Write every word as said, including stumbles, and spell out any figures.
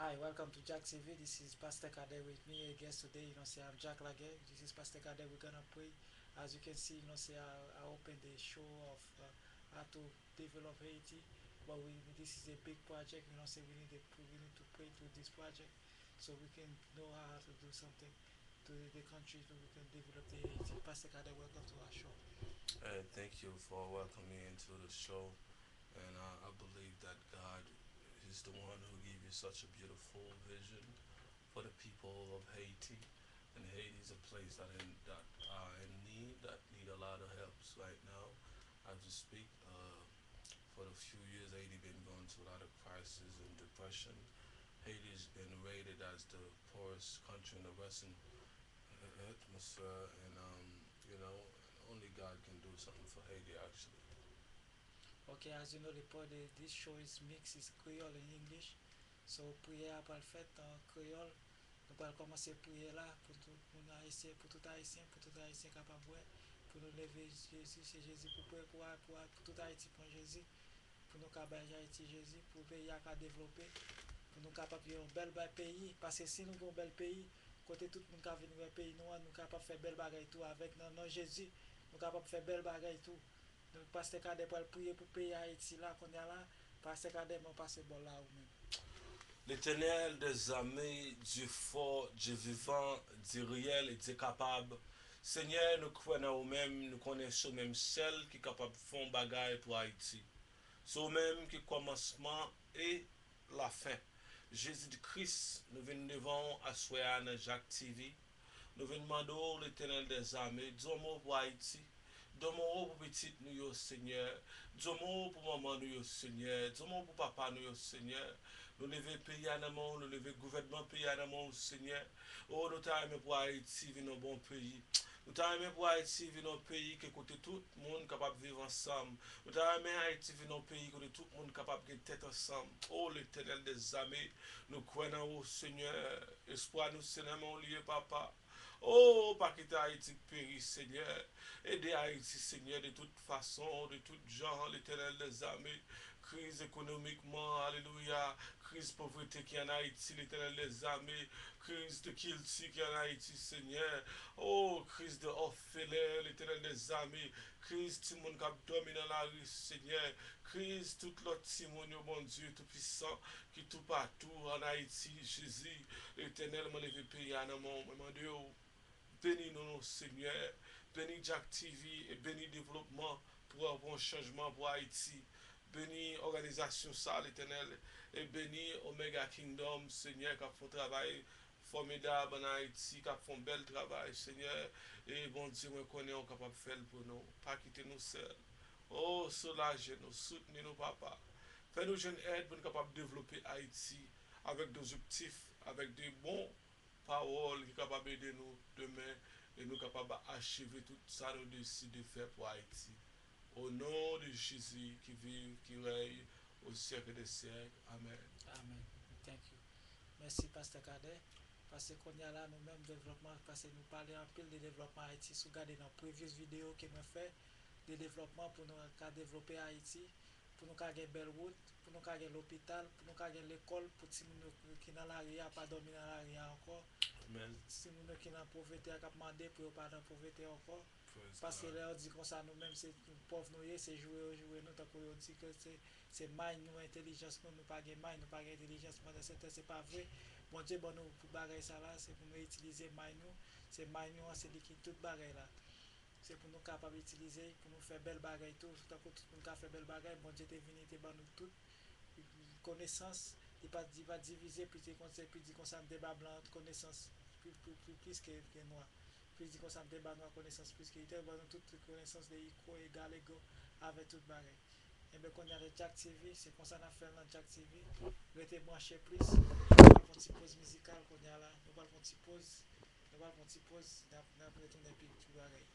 Hi, welcome to Jack T V. This is Pastor Cadet with me, a guest today. You know, say I'm Jack Laguerre. This is Pastor Cadet. We're gonna pray. As you can see, you know, say I, I opened the show of uh, how to develop Haiti, but we this is a big project. You know, say we need to we need to pray through this project so we can know how to do something to the country so we can develop the Haiti. Pastor Cadet, welcome to our show. And thank you for welcoming me into the show. And uh, I believe that God is the one who gave you such a beautiful vision for the people of Haiti. And Haiti is a place that in, that are in need, that need a lot of helps right now as we speak. Uh, for the few years, Haiti been going through a lot of crisis and depression. Haiti has been rated as the poorest country in the Western Hemisphere, and um, you know, only God can do something for Haiti, actually. Okay, as you know, the pod, the, this show is mixed, is Creole and English. So, priyè a pral fèt an kreyòl. Nou pral kòmanse priyè la pou tout moun ayisyen, pou tout ayisyen, pou tout ayisyen kapab wè, pou nou leve Jezi, se Jezi pou pran pou, pou, pou tout Ayiti pran Jezi, pou nou ka bay Ayiti Jezi, pou peyi a ka devlope, pou nou kapab gen yon bèl bay peyi, paske si nou gen yon bèl peyi, kote tout moun ka vin wè peyi nou an, nou kapab fè bèl bagay tou avèk nan non Jezi, nou kapab fè bèl bagay tou. Donk, Pastè Kadè pral priye pou peyi Ayiti la, kounye a la, Pastè Kadè, mwen pase bòl la ou menm. L'Éternel des armées, Dieu fort, Dieu vivant, Dieu réel et Dieu capable. Senyè, nou kwè nan ou menm, nou konnen se ou menm sèl ki kapab fè yon bagay pou Ayiti. Se ou menm ki kòmansman e lafen. Jezi Kris, nou vin devan w aswè a nan Jack T V. Nou vin mande w, Letènèl dèzame, di yon mo pou Ayiti. Di yon mo pou pitit nou yo, Senyè. Di yon mo pou manman nou yo, Senyè. Di yon mo pou papa nou yo, Senyè. Nou leve peyi a nan men w, nou leve gouvènman peyi a nan men w, Senyè. O, nou ta renmen pou Ayiti vin yon bon peyi. Nou ta renmen pou Ayiti vin yon peyi ke kote tout moun kapab viv ansanm. Nou ta renmen Ayiti vin yon peyi kote tout moun kapab gen tèt ansanm. O Letènèl dèzame, nou kwè nan ou, Senyè. Espwa nou se nan men w li ye, Papa. O, pa kite Ayiti peri, Senyè. Ede Ayiti, Senyè, de tout fason, de tout jan, Letènèl dèzame. Kriz ekonomikman, alelouya. Kriz povrete ki ann Ayiti, Letènèl dèzame. Kriz de kilti ki ann Ayiti, Senyè. O, kriz de òfelè, Letènèl dèzame. Kriz timoun k ap dòmi nan lari, Senyè. Kriz tout lòt timoun yo, Bondye Toupisan, ki toupatou ann Ayiti, Jezi. Letènèl, mwen leve peyi a nan men w, mwen mande w. Beni nou, nou, Senyè. Beni Jack T V e beni devlopman pou, pou yon chanjman pou Ayiti. Beni òganizasyon sa, Letènèl, e beni Omega Kingdom, Senyè, k ap fè yon travay fòmidab ann Ayiti, k ap fè yon bèl travay, Senyè. E Bondye, mwen konnen w kapab fè l pou nou. Pa kite nou sèl. O, soulaje nou, soutni nou, Papa. Fè nou jwenn èd pou nou kapab devlope Ayiti avèk de objektif, avèk de bon pawòl ki kapab ede nou demen e nou kapab achive tout sa nou deside fè pou Ayiti. O non de Jezi ki viv, ki rèy o syèk dè syèk. Amèn. Amen. Thank you. Mèsi, Pastè Kadè. Paske kounye a la, nou menm, devlopman, paske nou pale anpil de devlopman Ayiti. Si w gade nan previous videyo ke mwen fè, de devlopman pou nou ka devlope Ayiti, pou nou ka gen bèl wout, pou nou ka gen lopital, pou nou ka gen lekòl, pou timoun yo ki nan lari a pa dòmi nan lari a ankò. Timoun yo ki nan povrete a k ap mande pou yo pa nan povrete ankò. Paske lè yo di konsa, nou menm se pòv nou ye, se joure yo joure nou, tankou yo di ke se, se may nou, entèlijans nou, nou pa gen may, nou pa gen entèlijans. Pandan se tan, se pa vre. Bondye ban nou pou bagay sa la, se pou nou itilize may nou. Se may nou an, se li ki tout bagay la. Se pou nou kapab itilize, pou nou fè bèl bagay tou. Tankou tout moun ka fè bèl bagay, Bondye te vini, te ban nou tout konesans. Li pa, li pa divize, pi te konsa, pi di konsa, m te ba blan konesans pi, pi, pi plis ke, ke nwa. Pi di konsa, m te ba nwa konesans plis ke li te ban nou tout konesans de ikwo egal ego avèk tout bagay. Enben, kounye a, Jack T V, se konsa n ap fè l nan Jack T V. Rete branche plis. Nou pral fè yon ti poz mizikal kounye a la. Nou pral fè yon ti poz. Nou pral fè yon ti poz. N ap, n ap retounen pi, pi bagay.